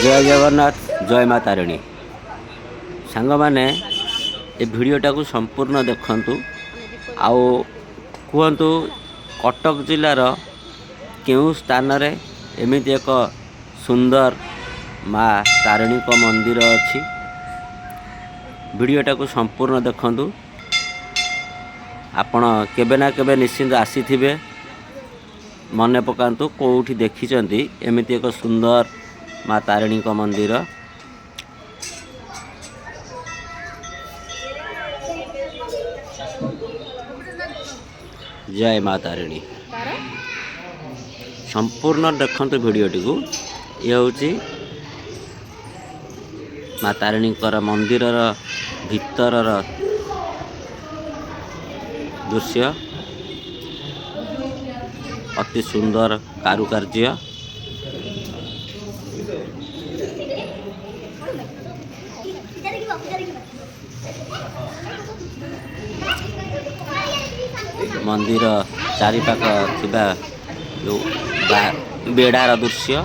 ଜୟ ଜଗନ୍ନାଥ, ଜୟ ମା ତାରିଣୀ। ସାଙ୍ଗମାନେ, ଏ ଭିଡ଼ିଓଟାକୁ ସମ୍ପୂର୍ଣ୍ଣ ଦେଖନ୍ତୁ ଆଉ କୁହନ୍ତୁ, କଟକ ଜିଲ୍ଲାର କେଉଁ ସ୍ଥାନରେ ଏମିତି ଏକ ସୁନ୍ଦର ମା ତାରିଣୀଙ୍କ ମନ୍ଦିର ଅଛି? ଭିଡ଼ିଓଟାକୁ ସମ୍ପୂର୍ଣ୍ଣ ଦେଖନ୍ତୁ। ଆପଣ କେବେ ନା କେବେ ନିଶ୍ଚିନ୍ତ ଆସିଥିବେ। ମନେ ପକାନ୍ତୁ, କେଉଁଠି ଦେଖିଛନ୍ତି ଏମିତି ଏକ ସୁନ୍ଦର ମା ତାରିଣୀଙ୍କ ମନ୍ଦିର? ଜୟ ମା ତାରିଣୀ। ସମ୍ପୂର୍ଣ୍ଣ ଦେଖନ୍ତୁ ଭିଡ଼ିଓଟିକୁ। ଇଏ ହେଉଛି ମା ତାରିଣୀଙ୍କର ମନ୍ଦିରର ଭିତରର ଦୃଶ୍ୟ। ଅତି ସୁନ୍ଦର କାରୁକାର୍ଯ୍ୟ। ମନ୍ଦିର ଚାରିପାଖ ଥିବା ଯେଉଁ ବେଢ଼ାର ଦୃଶ୍ୟ।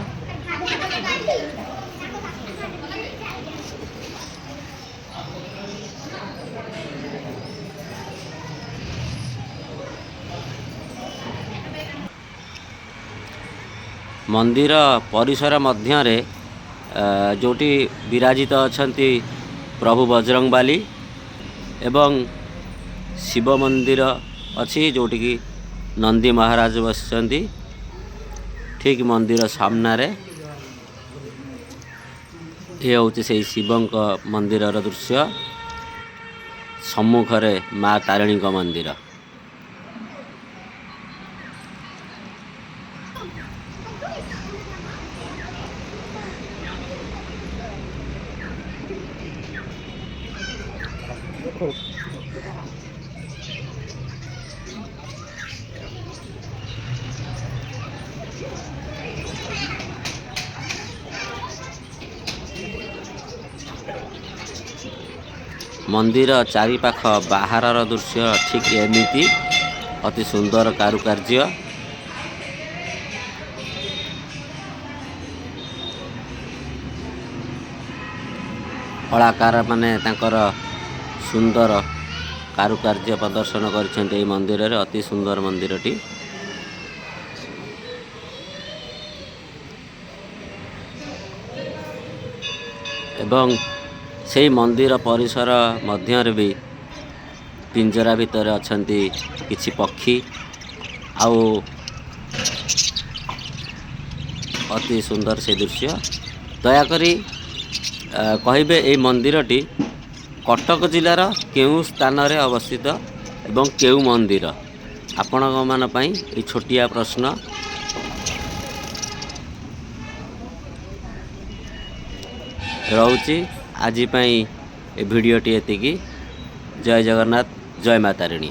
ମନ୍ଦିର ପରିସର ମଧ୍ୟରେ ଯେଉଁଠି ବିରାଜିତ ଅଛନ୍ତି ପ୍ରଭୁ ବଜରଙ୍ଗବାଲି ଏବଂ ଶିବ ମନ୍ଦିର ଅଛି, ଯେଉଁଠିକି ନନ୍ଦୀ ମହାରାଜ ବସିଛନ୍ତି ଠିକ୍ ମନ୍ଦିର ସାମ୍ନାରେ। ଏ ହେଉଛି ସେଇ ଶିବଙ୍କ ମନ୍ଦିରର ଦୃଶ୍ୟ, ସମ୍ମୁଖରେ ମା ତାରିଣୀଙ୍କ ମନ୍ଦିର। ମନ୍ଦିର ଚାରିପାଖ ବାହାରର ଦୃଶ୍ୟ ଠିକ୍ ଏମିତି ଅତି ସୁନ୍ଦର କାରୁକାର୍ଯ୍ୟ। କଳାକାରମାନେ ତାଙ୍କର ସୁନ୍ଦର କାରୁକାର୍ଯ୍ୟ ପ୍ରଦର୍ଶନ କରିଛନ୍ତି ଏହି ମନ୍ଦିରରେ। ଅତି ସୁନ୍ଦର ମନ୍ଦିରଟି। ଏବଂ ସେଇ ମନ୍ଦିର ପରିସର ମଧ୍ୟରେ ବି ପିଞ୍ଜରା ଭିତରେ ଅଛନ୍ତି କିଛି ପକ୍ଷୀ। ଆଉ ଅତି ସୁନ୍ଦର ସେ ଦୃଶ୍ୟ। ଦୟାକରି କହିବେ, ଏଇ ମନ୍ଦିରଟି କଟକ ଜିଲ୍ଲାର କେଉଁ ସ୍ଥାନରେ ଅବସ୍ଥିତ ଏବଂ କେଉଁ ମନ୍ଦିର? ଆପଣଙ୍କ ପାଇଁ ଏଇ ଛୋଟିଆ ପ୍ରଶ୍ନ ରହୁଛି। ଆଜି ପାଇଁ ଏ ଭିଡ଼ିଓଟି ଏତିକି। ଜୟ ଜଗନ୍ନାଥ, ଜୟ ମା ତାରିଣୀ।